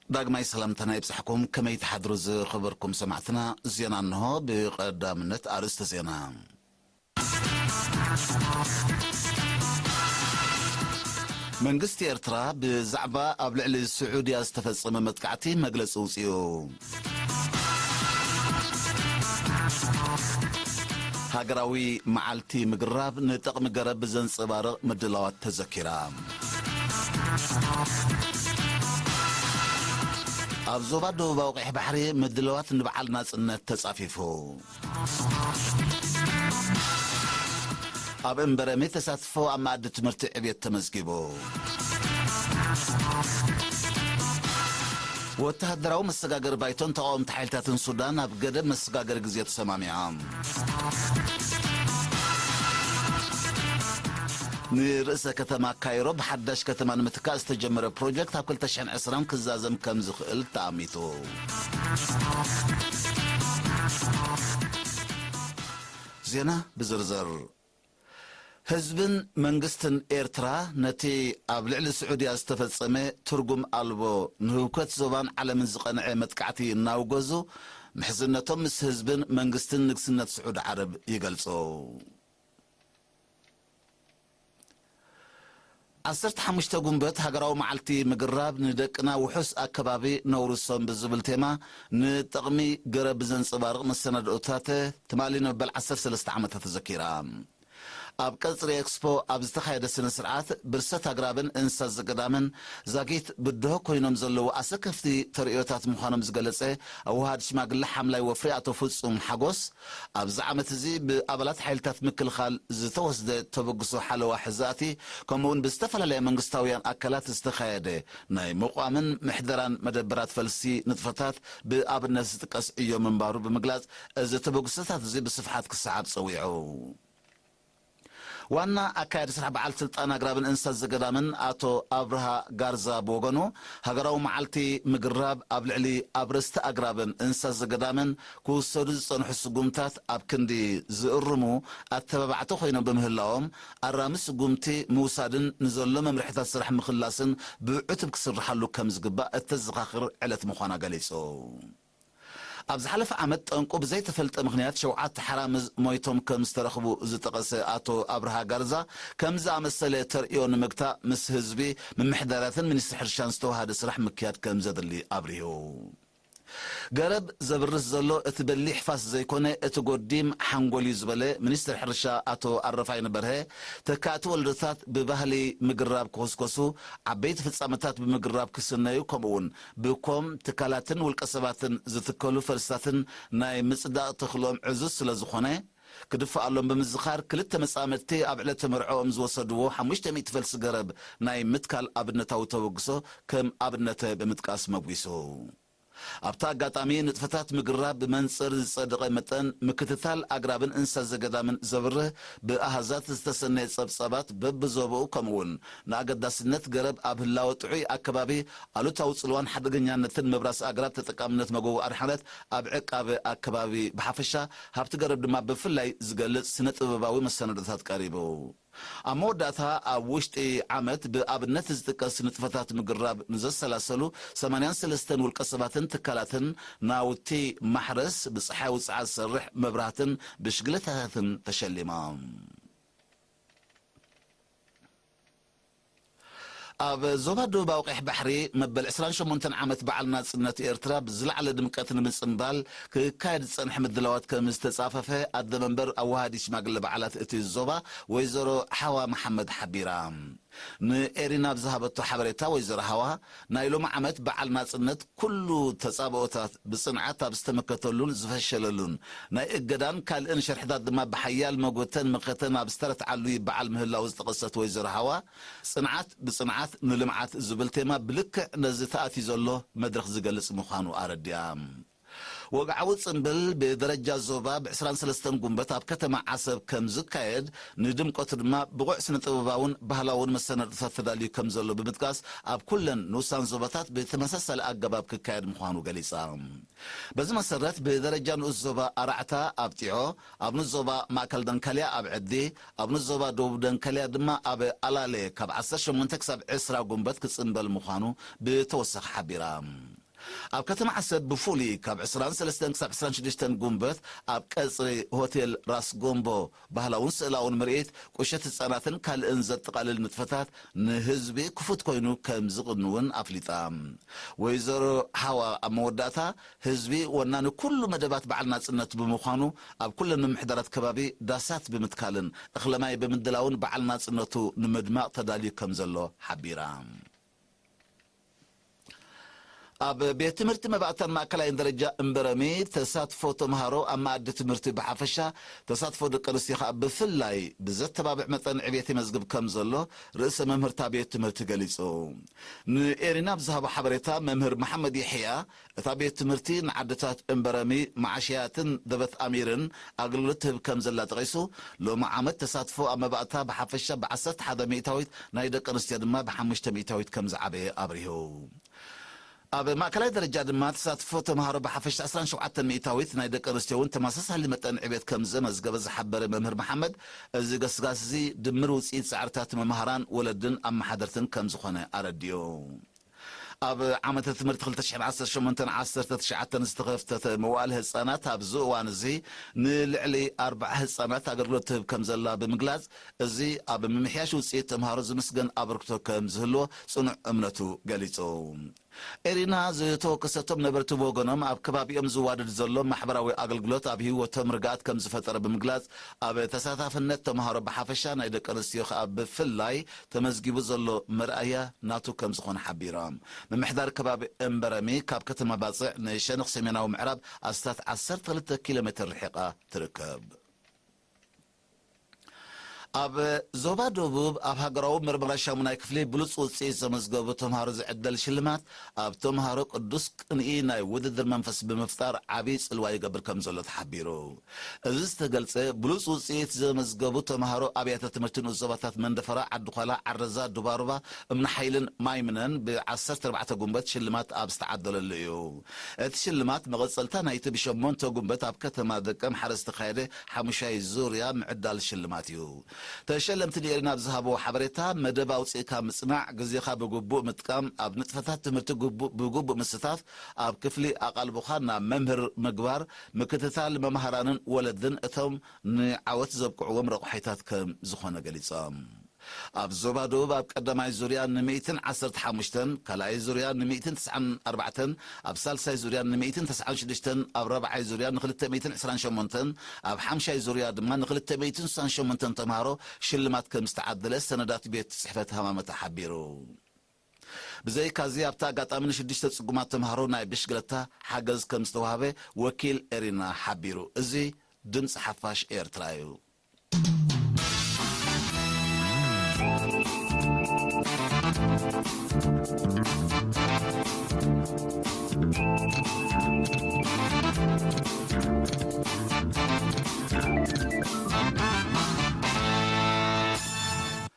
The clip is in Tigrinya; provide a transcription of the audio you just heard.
ዳግማይ ሰላምታና ይብጻሕኩም። ከመይ ትሓድሩ ዝኸበርኩም ሰማዕትና? ዜና እንሆ። ብቐዳምነት ኣርእስተ ዜና። መንግስቲ ኤርትራ ብዛዕባ ኣብ ልዕሊ ስዑድያ ዝተፈጸመ መጥቃዕቲ መግለጺ ኣውጺኡ። ሃገራዊ መዓልቲ ምግራብ ንጠቕሚ ገረብ ዘንጸባርቕ ምድላዋት ተዘኪራ። ኣብ ዞባ ደቡባዊ ቀይሕ ባሕሪ ምድላዋት ንበዓል ናጽነት ተጻፊፉ። ኣብ እምበረመ ተሳትፎ ኣብ መኣዲ ትምህርቲ ዕብየት ተመዝጊቡ። ወተሃደራዊ መሰጋገሪ ባይቶን ተቓወምቲ ሓይልታትን ሱዳን ኣብ ገደብ መሰጋገሪ ግዜ ተሰማሚዖም። ንርእሰ ከተማ ካይሮ ብሓዳሽ ከተማ ንምትካእ ዝተጀመረ ፕሮጀክት ኣብ ክልተ ሽሕን ዕስራን ክዛዘም ከም ዝኽእል ተኣሚቱ። ዜና ብዝርዝር። ህዝብን መንግስትን ኤርትራ ነቲ ኣብ ልዕሊ ስዑድያ ዝተፈጸመ ትርጉም ኣልቦ፣ ንህውከት ዞባን ዓለምን ዝቐንዐ መጥቃዕቲ እናውገዙ፣ ምሕዝነቶም ምስ ህዝብን መንግስትን ንግስነት ስዑድ ዓረብ ይገልጹ። ዓሰርተ ሓሙሽተ ጉንበት ሃገራዊ መዓልቲ ምግራብ ንደቅና ውሑስ ኣከባቢ ነውርሶም ብዝብል ቴማ ንጥቕሚ ገረብ ዘንጸባርቕ መሰናድኦታት ትማሊ ንመበል ዓሰርተ ሰለስተ ዓመታት ተዘኪራ። ኣብ ቀጽሪ ኤክስፖ ኣብ ዝተኻየደ ስነ ስርዓት፣ ብርሰት ኣግራብን እንስሳት ዘገዳምን ዛጊት ብድሆ ኮይኖም ዘለዉ ኣሰከፍቲ ተርእዮታት ምዃኖም ዝገለጸ ኣወሃድ ሽማግለ ሓምላይ ወፍሪ ኣቶ ፍጹም ሓጎስ፣ ኣብዚ ዓመት እዚ ብኣባላት ሓይልታት ምክልኻል ዝተወስደ ተበግሶ ሓለዋ ሕዛእቲ፣ ከምኡውን ብዝተፈላለያ መንግስታውያን ኣካላት ዝተኻየደ ናይ ምቋምን ምሕደራን መደበራት ፈልሲ ንጥፈታት ብኣብነት ዝጥቀስ ዕዮ ምንባሩ ብምግላጽ፣ እዚ ተበግሶታት እዚ ብስፍሓት ክሰዓብ ጸዊዑ። ዋና ኣካያዲ ስራሕ በዓል ስልጣን ኣግራብን እንስሳት ዘገዳምን ኣቶ ኣብርሃ ጋርዛ ብወገኑ፣ ሃገራዊ መዓልቲ ምግራብ ኣብ ልዕሊ ኣብረስቲ ኣግራብን እንስሳት ዘገዳምን ክውሰዱ ዝጸንሑ ስጉምታት ኣብ ክንዲ ዝእርሙ ኣተባባዕቲ ኮይኖም ብምህላዎም፣ ኣራሚ ስጉምቲ ምውሳድን ንዘሎ መምርሕታት ስራሕ ምኽላስን ብዕቱብ ክስርሓሉ ከም ዝግባእ እተዘኻኽር ዕለት ምዃና ገሊጹ። ኣብ ዝሓለፈ ዓመት ጠንቁ ብዘይተፈልጠ ምኽንያት ሸውዓተ ሓራምዝ ሞይቶም ከም ዝተረኽቡ ዝጠቐሰ ኣቶ ኣብርሃ ጋርዛ፣ ከም ዝኣመሰለ ተርእዮ ንምግታእ ምስ ህዝቢ፣ ምምሕዳራትን ሚኒስትሪ ሕርሻን ዝተዋሃደ ስራሕ ምክያድ ከም ዘድሊ ኣብሪሁ። ገረብ ዘብርስ ዘሎ እቲ በሊሕ ፋስ ዘይኮነ፣ እቲ ጎዲም ሓንጎል እዩ ዝበለ ሚኒስትር ሕርሻ ኣቶ ኣረፋይነ በርሀ፣ ተካእቲ ወለዶታት ብባህሊ ምግራብ ክኹስኮሱ፣ ዓበይቲ ፍጻመታት ብምግራብ ክስነዩ፣ ከምኡውን ብኮም ትካላትን ውልቀ ሰባትን ዝትከሉ ፈልስታትን ናይ ምጽዳቕ ተኽእሎኦም ዕዙዝ ስለ ዝኾነ፣ ክድፍኣሎም ብምዝኻር፣ ክልተ መጻምድቲ ኣብ ዕለተ መርዕኦም ዝወሰድዎ ሓሙሽተ ሚእቲ ፈልሲ ገረብ ናይ ምትካል ኣብነታዊ ተበግሶ ከም ኣብነተ ብምጥቃስ መጒሱ። ኣብቲ ኣጋጣሚ፣ ንጥፈታት ምግራብ ብመንጽር ዝጸደቐ መጠን ምክትታል ኣግራብን እንስሳ ዘገዳምን ዘብርህ ብኣሃዛት ዝተሰነየ ጸብጻባት በብዞባኡ፣ ከምኡውን ንኣገዳስነት ገረብ ኣብ ህላወ ጥዑይ ኣከባቢ ኣሉታዊ ጽልዋን ሓደገኛነትን ምብራስ ኣግራብ ተጠቃምነት መጎጎ ኣድሓነት ኣብ ዕቃበ ኣከባቢ ብሓፈሻ፣ ሃብቲ ገረብ ድማ ብፍላይ ዝገልጽ ስነ ጥበባዊ መሰናዶታት ቀሪቡ። ኣብ መወዳእታ፣ ኣብ ውሽጢ ዓመት ብኣብነት ዝጥቀስ ንጥፈታት ምግራብ ንዘሰላሰሉ ሰማንያን ሰለስተን ውልቀ ሰባትን ትካላትን ናውቲ ማሕረስ፣ ብጸሓይ ውጽዓት ዝሰርሕ መብራህትን ብሽግለታታትን ተሸሊሞም። ኣብ ዞባ ደቡባዊ ቀይሕ ባሕሪ መበል ዕስራን ሸሞንተን ዓመት በዓል ናጽነት ኤርትራ ብዝለዓለ ድምቀት ንምጽንባል ክካየድ ዝጸንሐ ምድላዋት ከም ዝተጻፈፈ ኣደ መንበር ኣዋሃዲ ሽማግለ በዓላት እቲ ዞባ ወይዘሮ ሓዋ መሓመድ ሓቢራ። ንኤሪና ኣብ ዝሃበቶ ሓበሬታ ወይዘሮ ሓዋ፣ ናይ ሎሚ ዓመት በዓል ናጽነት ኩሉ ተጻብኦታት ብጽንዓት ኣብ ዝተመከተሉን ዝፈሸለሉን፣ ናይ እገዳን ካልእን ሸርሕታት ድማ ብሓያል መጎተን መኸተን ኣብ ዝተረትዓሉ ይበዓል ምህላው ዝጠቐሰት ወይዘሮ ሓዋ፣ ጽንዓት ብጽንዓት ንልምዓት ዝብል ቴማ ብልክዕ ነዚ ተኣትዩ ዘሎ መድረኽ ዝገልጽ ምዃኑ ኣረዲኣ። ወግዓዊ ጽምብል ብደረጃ ዞባ ብ ዕስራን ሰለስተን ጉንበት ኣብ ከተማ ዓሰብ ከም ዝካየድ፣ ንድምቀቱ ድማ ብቑዕ ስነ-ጥበባውን ባህላውን መሰናድኦታት ተዳልዩ ከም ዘሎ ብምጥቃስ፣ ኣብ ኩለን ንኡሳን ዞባታት ብተመሳሳሊ ኣገባብ ክካየድ ምዃኑ ገሊጻ። በዚ መሰረት፣ ብደረጃ ንኡስ ዞባ ኣራዕታ ኣብ ጢዖ፣ ኣብ ንኡስ ዞባ ማእከል ደንከልያ ኣብ ዕዲ፣ ኣብ ንኡስ ዞባ ደቡብ ደንከልያ ድማ ኣብ ኣላሌ ካብ ዓሰርተ ሸሞንተ ክሳብ ዕስራ ጉንበት ክጽምበል ምዃኑ ብተወሳኺ ሓቢራ። ኣብ ከተማ ዓሰብ ብፍሉይ ካብ ዕስራን ሰለስተን ክሳብ ዕስራን ሽዱሽተን ጉንበት ኣብ ቀጽሪ ሆቴል ራስ ጎምቦ ባህላውን ስእላውን ምርኢት፣ ቁሸት ህጻናትን ካልእን ዘጠቓልል ንጥፈታት ንህዝቢ ክፉት ኮይኑ ከም ዝቕንውን ኣፍሊጣ። ወይዘሮ ሓዋ ኣብ መወዳእታ፣ ህዝቢ ወናኒ ኩሉ መደባት በዓል ናጽነት ብምዃኑ፣ ኣብ ኩለን ምምሕዳራት ከባቢ ዳሳት ብምትካልን እኽለማይ ብምድላውን በዓል ናጽነቱ ንምድማቕ ተዳልዩ ከም ዘሎ ሓቢራ። ኣብ ቤት ትምህርቲ መባእታን ማእከላይን ደረጃ እምበረሚ ተሳትፎ ተምሃሮ ኣብ መኣዲ ትምህርቲ ብሓፈሻ፣ ተሳትፎ ደቂ ኣንስትዮ ከኣ ብፍላይ ብዘተባብዕ መጠን ዕብየት ይመዝግብ ከም ዘሎ ርእሰ መምህርታ ቤት ትምህርቲ ገሊጹ። ንኤሪና ብዝሃቦ ሓበሬታ መምህር መሓመድ የሕያ፣ እታ ቤት ትምህርቲ ንዓድታት እምበረሚ፣ መዓሽያትን ደበት ኣሚርን ኣገልግሎት ትህብ ከም ዘላ ጠቒሱ፣ ሎሚ ዓመት ተሳትፎ ኣብ መባእታ ብሓፈሻ ብ ዓሰርተ ሓደ ሚእታዊት፣ ናይ ደቂ ኣንስትዮ ድማ ብ ሓሙሽተ ሚእታዊት ከም ዝዓበየ ኣብሪሁ። ኣብ ማእከላይ ደረጃ ድማ ተሳትፎ ተምሃሮ ብሓፈሻ ዕስራን ሸውዓተን ሚእታዊት፣ ናይ ደቂ ኣንስትዮ እውን ተመሳሳሊ መጠን ዕቤት ከም ዘመዝገበ ዝሓበረ መምህር መሓመድ፣ እዚ ገስጋስ እዚ ድምር ውፅኢት ጻዕርታት መምሃራን ወለድን ኣመሓደርትን ከም ዝኾነ ኣረዲኡ። ኣብ ዓመተ ትምህርቲ ክልተ ሽሕን ዓሰርተ ሸሞንተን ዓሰርተ ትሽዓተን ዝተኸፍተተ መዋእለ ህጻናት ኣብዚ እዋን እዚ ንልዕሊ ኣርብዓ ህጻናት ኣገልግሎት ትህብ ከም ዘላ ብምግላጽ፣ እዚ ኣብ ምምሕያሽ ውጽኢት ተምሃሮ ዝምስገን ኣበርክቶ ከም ዝህልዎ ጽኑዕ እምነቱ ገሊጹ። ኤሪና ዝተወከሰቶም ነበርቲ ብወገኖም ኣብ ከባቢኦም ዝዋደድ ዘሎ ማሕበራዊ ኣገልግሎት ኣብ ህይወቶም ርግኣት ከም ዝፈጠረ ብምግላጽ፣ ኣብ ተሳታፍነት ተምሃሮ ብሓፈሻ ናይ ደቂ ኣንስትዮ ከኣ ብፍላይ ተመዝጊቡ ዘሎ መርኣያ ናቱ ከም ዝኾነ ሓቢሮም። ምምሕዳር ከባቢ እምበረሚ ካብ ከተማ ባጽዕ ንሸነኽ ሰሜናዊ ምዕራብ ኣስታት ዓሰርተ ክልተ ኪሎ ሜትር ርሒቓ ትርከብ። ኣብ ዞባ ደቡብ ኣብ ሃገራዊ ምርመራ ሻሙናይ ክፍሊ ብሉጽ ውጽኢት ዘመዝገቡ ተምሃሮ ዝዕደል ሽልማት ኣብ ተምሃሮ ቅዱስ ቅንኢ ናይ ውድድር መንፈስ ብምፍጣር ዓቢ ጽልዋ ይገብር ከም ዘሎ ተሓቢሩ። እዚ ዝተገልጸ ብሉጽ ውጽኢት ዘመዝገቡ ተምሃሮ ኣብያተ ትምህርቲ ንኡስ ዞባታት መንደፈራ፣ ዓዲዃላ፣ ዓረዛ፣ ዱባሩባ፣ እምኒ ሓይልን ማይምነን ብ ዓሰርተ ኣርባዕተ ጉንበት ሽልማት ኣብ ዝተዓደለሉ እዩ። እቲ ሽልማት መቐጸልታ ናይቲ ብሸሞንተ ጉንበት ኣብ ከተማ ደቀምሓረ ዝተኻየደ ሓሙሻይ ዙርያ ምዕዳል ሽልማት እዩ። ተሸለምቲ ንኤሪና ኣብ ዝሃብዎ ሓበሬታ፣ መደብ ኣውጺእካ ምጽናዕ፣ ግዜኻ ብግቡእ ምጥቃም፣ ኣብ ንጥፈታት ትምህርቲ ግቡእ፣ ብግቡእ ምስታፍ፣ ኣብ ክፍሊ ኣቓልቦኻ ናብ መምህር ምግባር፣ ምክትታል መምሃራንን ወለድን እቶም ንዓወት ዘብቅዕዎም ረቑሒታት ከም ዝኾነ ገሊጾም። ኣብ ዞባ ደቡብ ኣብ ቀዳማይ ዙርያ ን ሚእትን ዓሰርተ ሓሙሽተን፣ ካልኣይ ዙርያ ን ሚእትን ተስዓን ኣርባዕተን፣ ኣብ ሳልሳይ ዙርያ ን ሚእትን ተስዓን ሽዱሽተን፣ ኣብ ራብዓይ ዙርያ ን ክልተ ሚእትን ዕስራን ሸሞንተን፣ ኣብ ሓምሻይ ዙርያ ድማ ን ክልተ ሚእትን ስሳን ሸሞንተን ተምሃሮ ሽልማት ከም ዝተዓደለ ሰነዳት ቤት ጽሕፈት ሃማመት ሓቢሩ። ብዘይካዚ ኣብቲ ኣጋጣሚ ንሽዱሽተ ጽጉማት ተምሃሮ ናይ ብሽግለታ ሓገዝ ከም ዝተዋህበ ወኪል ኤሪና ሓቢሩ። እዚ ድምጺ ሓፋሽ ኤርትራ እዩ።